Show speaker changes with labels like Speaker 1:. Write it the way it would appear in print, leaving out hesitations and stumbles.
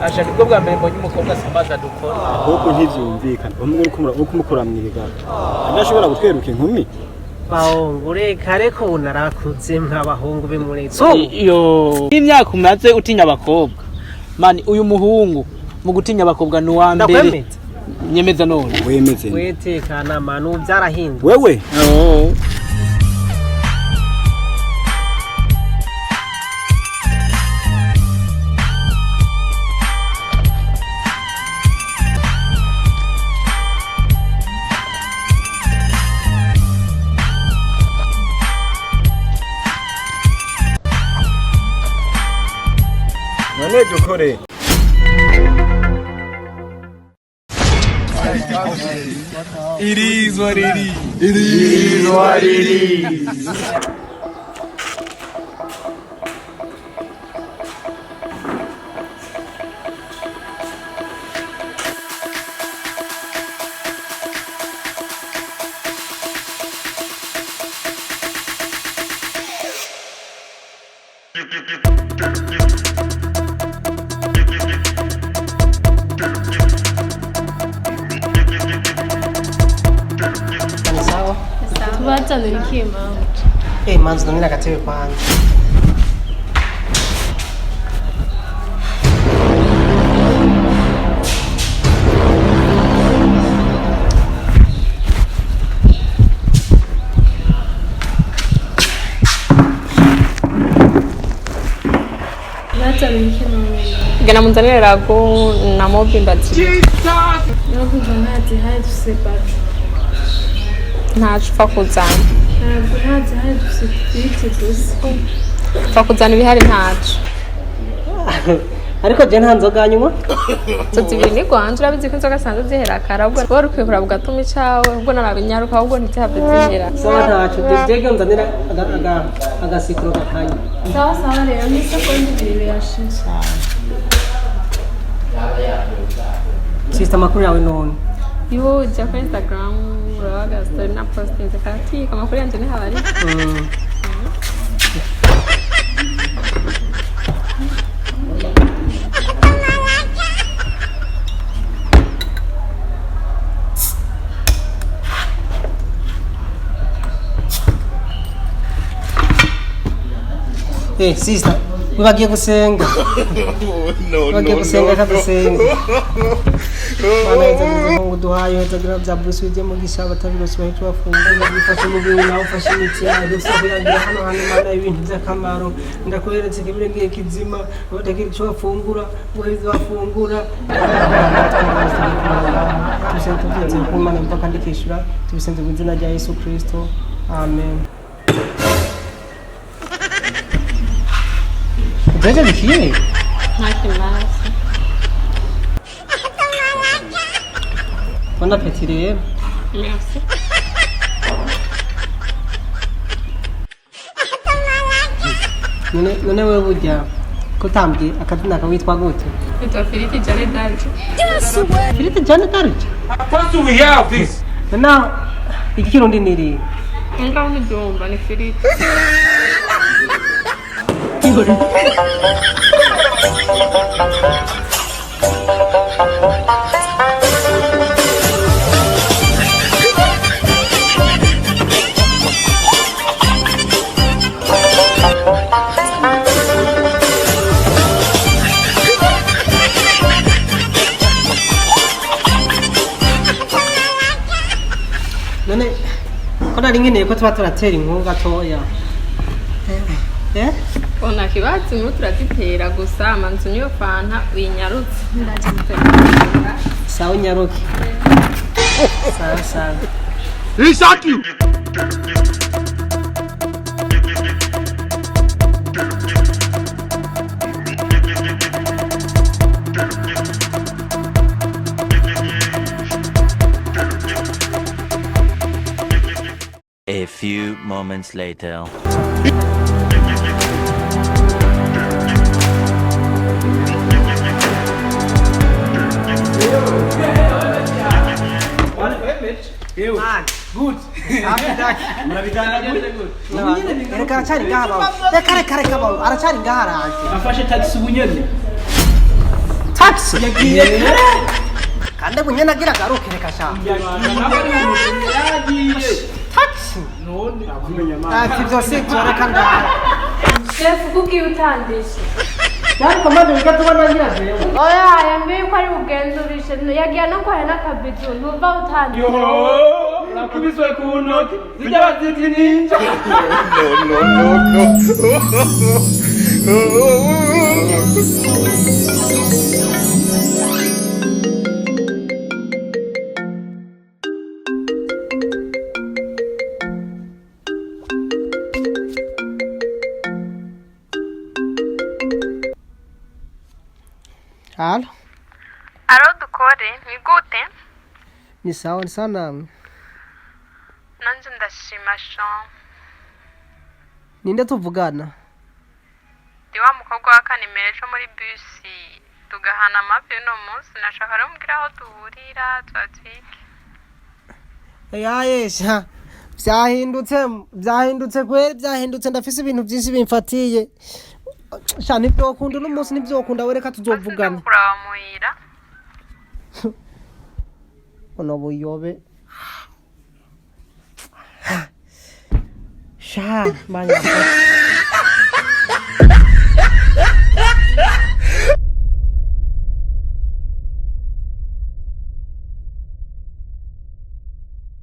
Speaker 1: Asha, nibwo bwa mbere mbonye umukobwa asambaza dukora.
Speaker 2: Ahubwo ntivyumvikana, umwe uriko umukura mw'igara adashobora gutweruka inkumi.
Speaker 3: Bahungu, reka reka, ubu narakuze nk'abahungu b'imuretse.
Speaker 1: Iyo imyaka umaze utinya abakobwa, mani, uyu muhungu mu gutinya abakobwa ni uwa mbere.
Speaker 3: Ndakwemeza.
Speaker 1: Nyemeza none.
Speaker 2: Wemeze nde?
Speaker 3: Wetekana mani, ubu byarahindutse.
Speaker 2: Wewe.
Speaker 1: Oh.
Speaker 2: None dukore.
Speaker 4: It is what it is.
Speaker 3: Ni sawa.
Speaker 5: Tubazanira iki, mama?
Speaker 3: Eh, manzi, nonera agatebe kwanjye.
Speaker 5: Tubazanira iki, mama?
Speaker 6: Gena munzanire rago na mobi mbazi.
Speaker 5: Nakumva ntazihari, dufise bacu.
Speaker 6: Ntaco upfa kuzana.
Speaker 5: Ntabwo ntazihari, dufise ifiriti gusa.
Speaker 6: Upfa kuzana ibihari, ntaco.
Speaker 3: Ariko je nta nzoga nywa.
Speaker 6: Izo zibiri ni gwanje, urabizi ko inzoga zisanzwe zihera kare, ahubwo wari ukwiye kuraba ugatuma icawe, ahubwo narabinyaruka, ahubwo ntizihave zihera.
Speaker 3: Sawa, ntaco jege, nzanira agasikuro gakanye.
Speaker 5: Sawa sawa, rero n'isegonda ibiri birashize.
Speaker 3: Sister, amakuru yawe none?
Speaker 6: Iyo ujya kuri Instagram uraba story na postinze katika amakuru yanje nihabari.
Speaker 3: Eh, sister, wibagiye gusenga. Wibagiye gusenga, reka dusenga. Mana, hezagiza ngo uduhaye, hezagira bya Bruce ujye mugisha abatabirose bahita bafungura bifashe mu bintu nawe ufashe imiti yawe gusa kurangira hano hantu. Mana, ibintu by'akamaro ndakweretse kibirengeye kizima, batagira icyo bafungura guheza bafungura. Tubisenze tubyutse ku Mana mpaka ndikishyura, tubisenze mu izina rya Yesu Kristo, amen. Mbega bikiye?
Speaker 6: Nta kimazi.
Speaker 3: Bon appétit rero.
Speaker 6: Merci.
Speaker 3: None wewe burya ko utambwiye akazina kawe, witwa gute?
Speaker 6: Nitwa Firiti Jane Darje.
Speaker 3: Firiti Jane Darje.
Speaker 4: What do we have this?
Speaker 3: Noneho ikirundi ni irihe?
Speaker 6: Ngaho ntibyumva, ni Firiti.
Speaker 3: None ko nari nkeneye ko tuba turatera inkuru gatoya, eh?
Speaker 6: Ona kibazo, inkuru turazitera gusa amanzu niyo fanta uyinyarutse.
Speaker 3: Sawa, unyaruke. Sawa sawa.
Speaker 4: He shot you.
Speaker 7: Few moments later.
Speaker 3: Reka aracari ngaha bawe, reka reka reka bawe, aracari ngaha araje.
Speaker 1: Afashe taxi ubunyene.
Speaker 3: Taxi yagiye kare kandi bunyene agira agaruke, reka sha.
Speaker 1: Yagiye.
Speaker 3: Taxi
Speaker 1: None.
Speaker 3: ati ibyo si byo, reka ndaha.
Speaker 5: Shefu, kuki utandishe?
Speaker 3: Ariko maze reka tubona ngira jewe.
Speaker 5: Oya, yambwiye yuko ari bugenzurishe, yagiye no kwahe n'akabizu, ntuva utandishe.
Speaker 1: Urakubiswe ku ntoki zijya bazita ninja.
Speaker 4: No, no, no, no.
Speaker 3: Halo.
Speaker 6: Aro dukore ni gute?
Speaker 3: Ni sawa, ni sawa namwe?
Speaker 6: Nanjye ndashima shan.
Speaker 3: Ninde tuvugana?
Speaker 6: Ndi wa mukobwa wa kanimero ejo muri bisi tugahana amavi uno munsi, nashaka rero mbwira aho duhurira tubatwike.
Speaker 3: Yayesha, byahindutse, byahindutse kweri, byahindutse. Ndafise ibintu byinshi bimfatiye sha, ntibyokunda uno munsi, ntibyokunda we, reka tuzovugana.
Speaker 6: Kuraba muhira.
Speaker 3: Buno buyobe sha manya.